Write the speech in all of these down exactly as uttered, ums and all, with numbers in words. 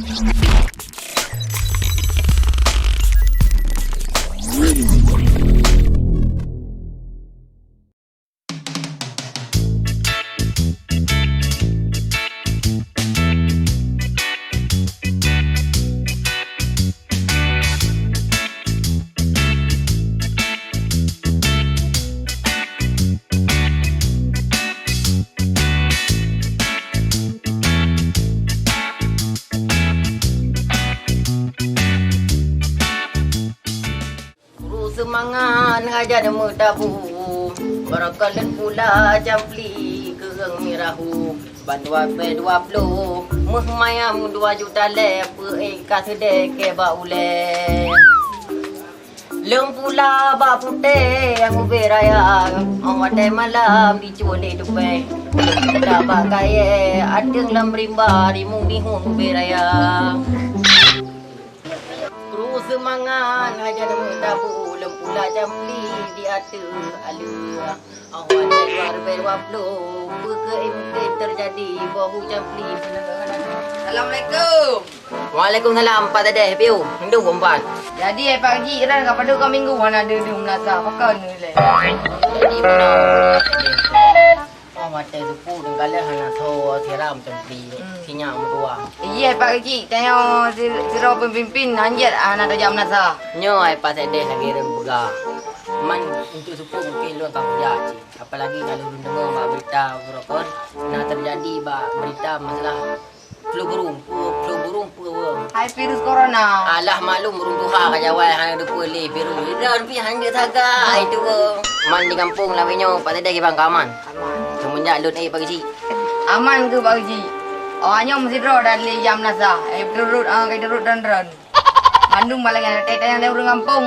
Guru seumangat ngajar meutabu, barokon lôn pula campli keureung mirah hu. Ban dua ploh dua ploh, méuh mayam dua juta lé, peuék ka seudeh keu bak ulée. Lôn pula bak putéh nyang ubé raya, óh watée malam jicuek lé tupée. Lôn pula bak kayée, ateueng lam rimba rimueng bihun ubé raya. Kru seumangat, hana meutabu, lôn pula campli di ateueh aleueh. Awai dua ribée dua ploh, peue keuh mungken teujadi, boh hu campli. Assalamualaikum. Waalaikumsalam, Pak Tedeh, piu, hindong umpan. Jadi, eh, Pak Haji, Iran ka padum ka minggu hana deuh-deuh meunasah, pakon nilai? Jadi, beuna, Pak Tedeh. Oh, watée seupôt neukalon hana soe siram campli, hmm, sinyak meutuah. Iya, Pak Haji, tanyoe si-, sidroe peumimpin hanjeuet hana tajak meunasah. Nyoe, eh, Pak Tedeh lagée ureuëng peugah. Man, untuk seupôt mungken lôn ka kujak cit. Apalagi ka lôn deungoe bak beurita uroe kon, na teujadi bak beurita masalah flu burung, flu, flu burung, flu burung. Hai virus corona. Alah, maklum ureuëng tuha ka jawai hana deungoe lé virus. Iran pih hana sagai itu. Man di gampông lawét nyoe Pak Tedeh kiban ka aman. Aman. Semenjak lôn ék Pak Geuchik. Aman keuh Pak Geuchik. Awak nyoe meusidroe dan lé jam meunasah. Eh, beurut, ah, ka beurut dan ran. Mandum malam nyan, teuntang nyang ureuëng gampông,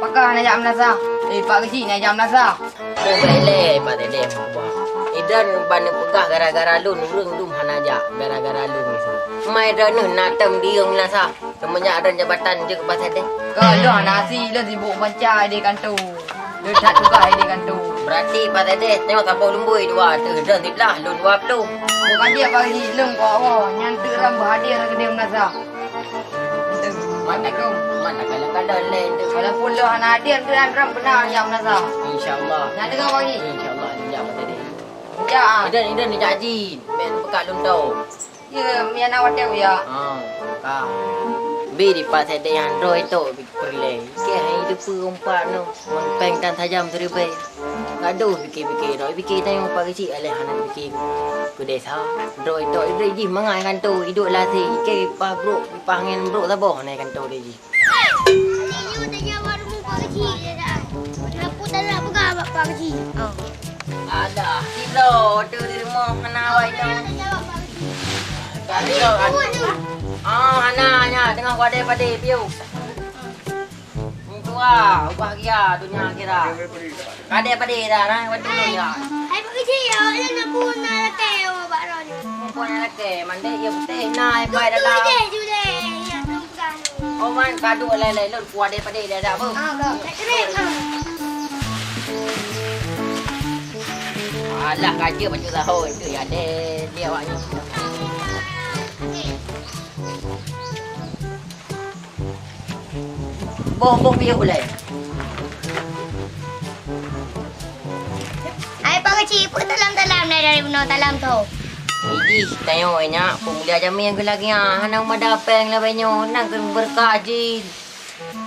pakon hana jak meunasah. Eh, Pak Geuchik na jak meunasah. Boh bèk lé, Pak Tedeh meukeubah. Idan ban neupeugah gara-gara lôn, ureuëng dum hana jak gara-gara lôn miseue. Mai droeneuh na tem diyeueng meunasah. Seumeunjak droen jabatan jeuet Pak Tedeh. Ka lôn hana asi, lôn sibuk banca di kantô. Lôn that tugaih di kantô. Berarti Pak Tedeh nyoe saboh lumbôi dua ateueh droen siblah, lôn dua ploh. Bukan dia Pak Geuchik, lôn keu Allah, nyan teuk ram beuhadiah keudeh meunasah. Assalamualaikum. Man na kalon-kalon lé tu. Walaupun lôn hana hadir, tu dan ram beuna nyang meunasah. Insya Allah. Nyan deungoe Pak Geuchik. Insya Allah, jak Pak Tedeh. Jak, ah. Idan, idan jak jin. Bèk peugah lôn tau. Ya, mia na watèe ya. Ha, ka. Bi di Pak Tedeh nyan droe itu peureulèe. Keu hai deupeu umpat nyoe. Ngon péng tan tajam siribèe. Gadoh pike-pike droe, pike tanyoe Pak Geuchik aléh hana pike keu desa. Droe tok ideh jih mangat kantô, iduek lasé, ike pah brok, pah angén brok saboh na kantô deh jih. Alah, sidroe tu di rumoh hana awai nyoe. Tapi kau kan. Ah, hana nya tengah wadai padé piu. Dua, bahagia dunia akhirat. Kadé padé dah, nah, bantu ya. Hai Pak Geuchik, ya, awak nyan aku na lakèe awak bak droeneuh. Muka na lakèe, mandé ya putih, nah, ipai dalam. Judeh, judeh, ya, tolong pegang. Oh, man, kadu lé-lé, lôn kuat deh padé dah, dah, bu. Ah, kau. Tak keren, ah. Alah, kaca baju tahu itu ya, deh, dia awaknya. Boh, boh piôh ulèe. Hai Pak Geuchik, peue talam-talam na dari bunoe talam tho? Idih, tanyoe nyak, peumulia jamé nyang geulak nyan, hana meumada péng lagèe nyoe, nang keu beureukat jih.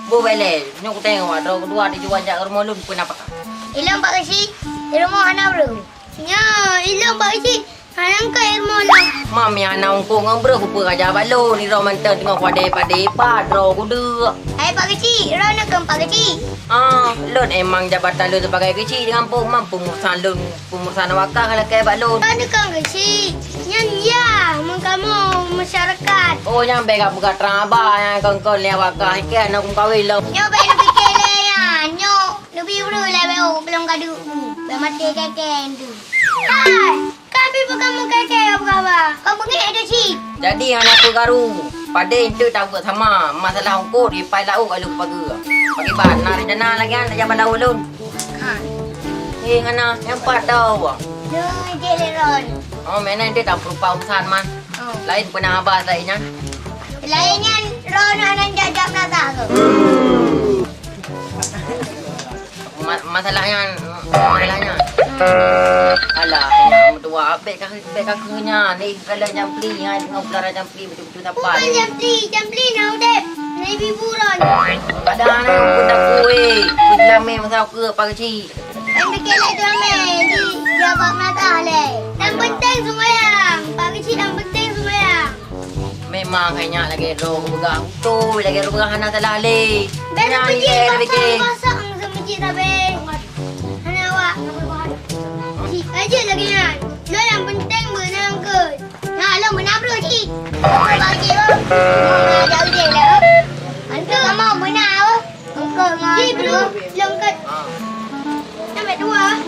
Boh bèk lé, nyoe kutanyoe, droe keudua dijual jak rumoh lôn, peue na pakat? Ilôn Pak Geuchik, di rumoh hana ureueng. Nyoe, ilôn Pak Geuchik, hana ka ilmu lôn. Mam nyang na ungkong ngon breuh kupeue raja bak lôn, nirok mantong teungoh kuadé padé pat droe kudeuk. Hai Pak Geuchik, droeneuh keu Pak Geuchik. Ah, lôn emang jabatan lôn sebagai geuchik di gampông, mam peumurusan lôn, peumurusan wakaf lakèe bak lôn. Droeneuh keu geuchik, nyan ya, meukamoe masyarakat. Oh, nyan bèk ka peugah trang haba, nyan kon-kon lé wakaf, ikèe na kumeukawen lom. Nyoe bèk neupike lé nyan, nyoe. Leubeh ureueng lé beu, belom ka duek bu. Bèk maté kèe-kèe tu. Hai, ka pi peue kamoe kèe-kèe, apa khabar? Kau beungèh dah cit. Jadi hana peue karu. Padé enteuk tabuet sama. Masalah ongkot, ipai laôt ka lheueh pageue. Pakiban, na rencana lagèe nyan, tajak bak laôt lôn. Ha. Eh, hana, nyang pat tau. Lôn jih lé ron. Oh, meunan enteuk tapeurupah urusan man. Oh. Laén peue na haba laén nyan. Laén nyan, droeneuh hana jak-jak meunasah keuh? Ma-, masalah nyan, masalah nyan. Alah, nyan meutuah, bèk ka, bèk ka keuh nyan. Ni, kalau Jampli, nyan, teungoh peulara Jampli, beutôi-beutôi sabar. Bukan Jampli, Jampli na udép. Na ibu buron. Ada anak pun tak kuih. Peulamé masa keuh, Pak Keuchik. Nyang pike lé tu ramé, di, di abang Naga lé. Nyang penting sumbayang. Pak Keuchik nyang penting sumbayang. Memang hai nyak lagèe droe geupeugah beutôi, lagèe droe geupeugah hana salah lé. Bèk nyan teupeuji lagèe kosong-kosong seumeuji sabe. Hana awak. Cit aja lagèe nyan. Lôn nyang penting beunang keu. Nah, lôn meunan breuh cit. Apa bagi, oh? Mau jauh je lah. Antu kamu meunan, oh. Ji, bro, lôn kat. Sampai dua.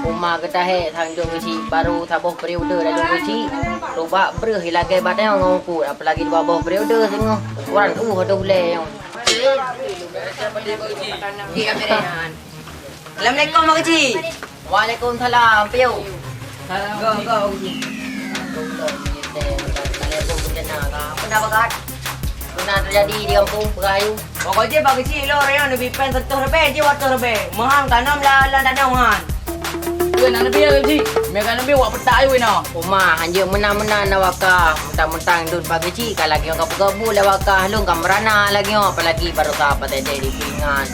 Uma geutahé sang jok geuchik, baru saboh periode dah jok geuchik. Rubak breuh ilagèe batèe ngon ukut, apalagi dua boh periode singoh. Ukuran uh adoh ulèe nyoe. Assalamualaikum, Mak Geuchik. Waalaikumsalam, piye? Salam. Go, go, Geuchik. Apa dah bagat? Pernah terjadi di kampung, peugah ayue. Pokok jih, Pak Geuchik, lôn rayong neubi péng seratus ribèe, jih dua ratus ribèe. Meuhan ka nom lam, lam tanong han. Weh, na neubi, Geuchik. Meuka neubi, wak peutak ayue inoe. Uma, hanjeuet meunan-meunan na wakah. Mentang-mentang dun Pak Geuchik, ka lagèe ka peugah bu lé wakah, lôn ka meurana lagèe nyoe, apalagi baroesa Pak Tedeh di Pringan.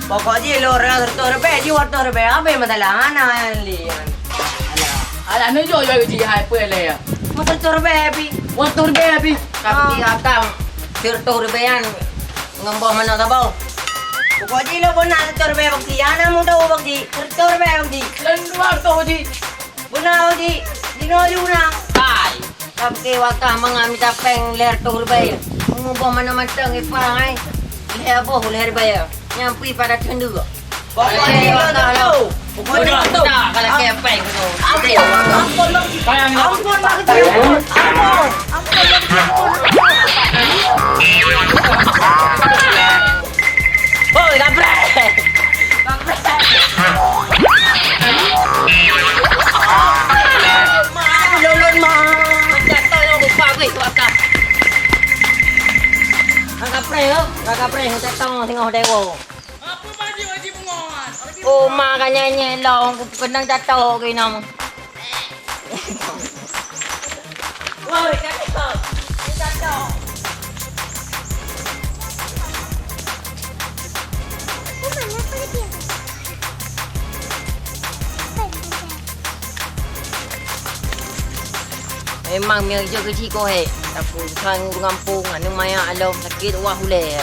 Pokok jih lôn rayong seratus ribèe, jih dua ratus ribèe, habéh masalah hana lé. Alah. Alah, neujok jua Geuchik hai peue lé. Mau seratus ribèe, Abi. Dua ratus ribèe, Abi. Tapi akang seratus ribèe nyan ngon boh manok saboh. Pokok jih lôn beuna seratus ribèe, Pak Geuchik. Hana mudah, Pak Geuchik. Seratus ribèe, Pak Geuchik. Lôn dua ratus, Pak Geuchik. Beuna, Pak Geuchik. Jinoe ju na. Hai. Tapi wakah mangat mita péng lhèe reutôh ribèe. Meunguboh mantong-mantong ipah hai. Lhèe boh lhèe ribèe. Nyang pih pada teundeuk. Pokok jih lôn tutoe. Pokok jih lôn tutoe. Kalau kepeng tu. Ampun, ampun, ampun. Ampun, ampun. Hoi, kapreh! Kapreh! Lôn, lôn, ma! Jatuh nyang lupa gue tu atas. Ka kapreh, oh. Ka kapreh, jatuh singoh dewo. Apa baju Haji Bungon? Oh, ma ka nyanyi long, keunong jatuh ke inong. Memang mie jeuet keu ciko hek. Tapi sang ureueng gampông, aneuk maya along sakét wah ulèe.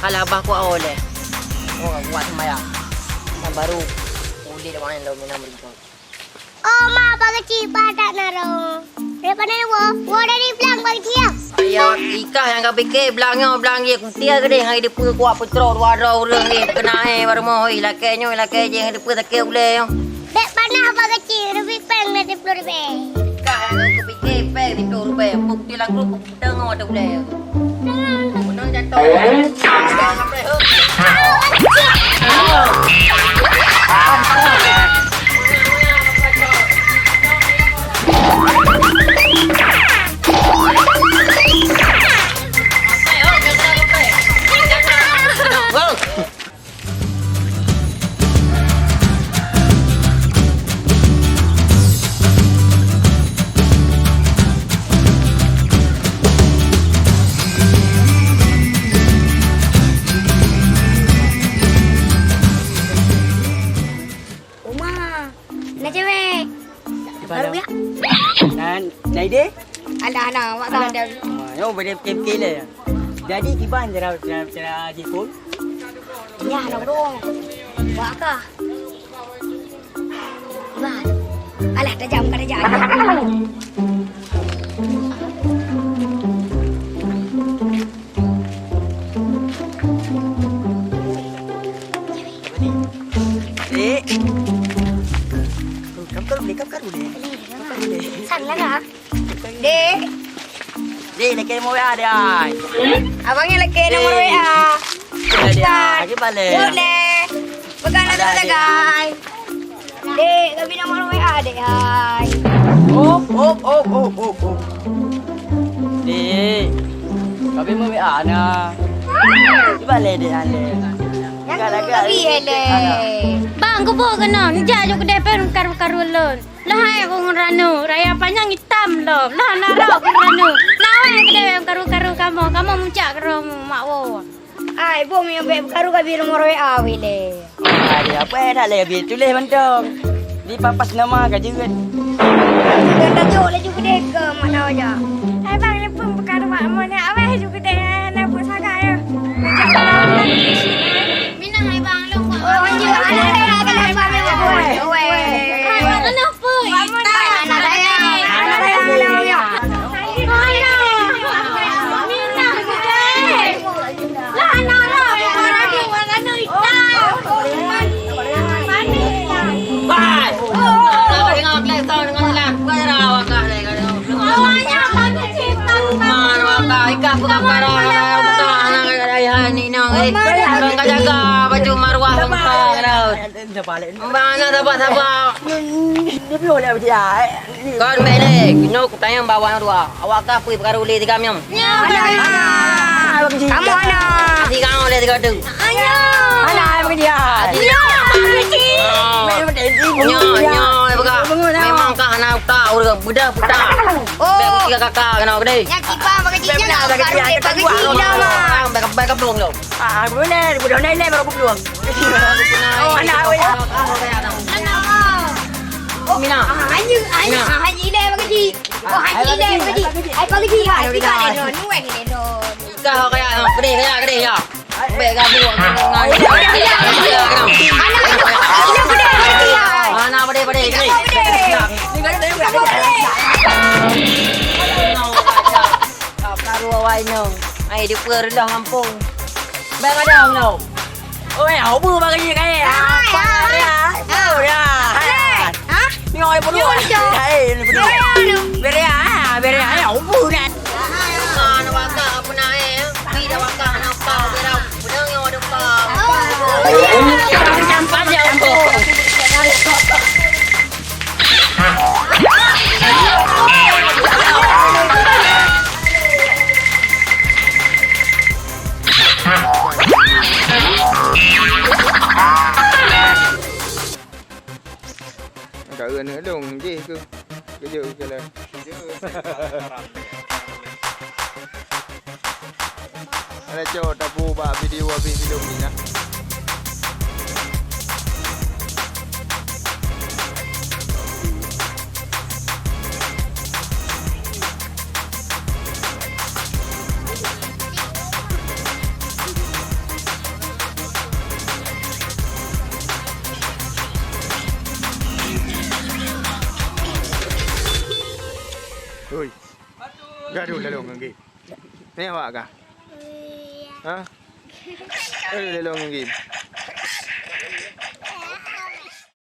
Alah bah kuat oleh. Oh, kuat sembayang. Yang baru. Ulèe main lom minam ringkong. Oh, ma, Pak Keuchik, pakat na roh. Daripada nyoe, woe dari blang, Pak Keuchik, ya. Ya, ikah nyang ka pike blang nyoe, blang ye kutia gede, hai depe kuak peutro dua droe ureueng ye, kena eh, baru moh, ilakèe nyoe, ilakèe jih, hai depe sakét ulèe nyoe. Bèk panah, Pak Keuchik, leubeh pèng dari sepuluh ribèe. Ikah nyang ka pike pèng dari sepuluh ribèe, bukti langsung. Teungoh watèe ulèe. Teungoh jatoh. Uma, na cewek. Baru ya? Na, na ide? Alah, alah, awak tahu dah. Wah, yo, boleh fikir-fikir lah. Jadi, kiban cara, cara, cara jipun? Nyah na ureueng. Wah kah? Iban. Alah, tajam ka tajam. Dek. Kam karu dek, kam karu dek. Sang lah kah? Dek. Dek, lakèe nomor W A, dek ai. Abang nyang lakèe nomor W A. Dek, dek ai, lagi balik. Boleh. Pegang nomor, dek, sagai. Dek, kami nomor W A, dek ai. Op, op, op, op, op, op. Dek. Tapi meu-W A na. Cuba lé dek alé. Nyang tu lagak tapi lé. Bang, kubu keunoe, jak ju keudeh pih karu-karu lôn. Lah hai ku ngon Ranu, raya panyang itam lom. Lah na rok ku Ranu. Nah, weh keudeh karu-karu kamoe, kamoe mucak keudroe mak woe. Ai, boh miyueb bèk karu ka bi nomor W A weh lé. Ai, apa dak lé bi tuléh mantong. Di papas nama ka jeuet. Ka tajok laju keudeh keu mak na wajah. Hai bang, lepon peukaru mak mon aweh ju keudeh na buet sagai ya. Minah hai bang, lôn buat. Oh, iya, ada, ada, ada, ada, ada, ada. Hai bang, kenapa? Mana, sabar, sabar. Dia piôh lé dia. Kon bèk lé, nyoe kutanyong bak awak dua. Awak ka peue peukaru lé tigam nyoe? Nyoe. Hana, hana, hana, bagi jih. Kamu hana. Hati kamu lé tiga tu. Hana. Hana, bagi jih. Hati. Nyoe, bagi jih. Nyoe, nyoe, bagi. Memang ka hana utak ureueng, beudah utak. Oh. Bèk kutiga kakak keunoe keudeh. Nyak kiban bagi jih, nyak bagi jih dah, Bang. Bèk, bèk, bèk, bèk, bèk. Ah, beuna, beuna nilai baru bublueng. Oh, anak awak. Mina. Ah, hanya, hanya, Mina. Ah, hanya ilai bagi ji. Oh, hanya ilai bagi ji. Ai bagi ji, ha, tiga le non. Nueh le non. Kau kaya, pedih kaya, pedih ya. Bèk gabuek. Anak, anak, anak pedih, pedih, ya. Anak pedih, pedih, pedih. Pedih. Karu awai nyoe. Ai, di peue reuloh gampông. Bèk gadong nyoe. Oi, hau bu bagi kai. Apa dia? Apa dia? Ha? Nyoe ai peuluh. Hai, ini peuluh. Beria, beria, hau bu dah. Mana wakak apa nak eh? Pi dah wakak nak pau berau. Pedang nyoe ada pau. Campak dia. Ka eu aneuk lôn jih keu keujeuet jalan. Ada cok tapu bak video abis video ni nah. Oi. Gaduh lalu nganggi. Ni awak kah? Ha? Eh, lalu nganggi.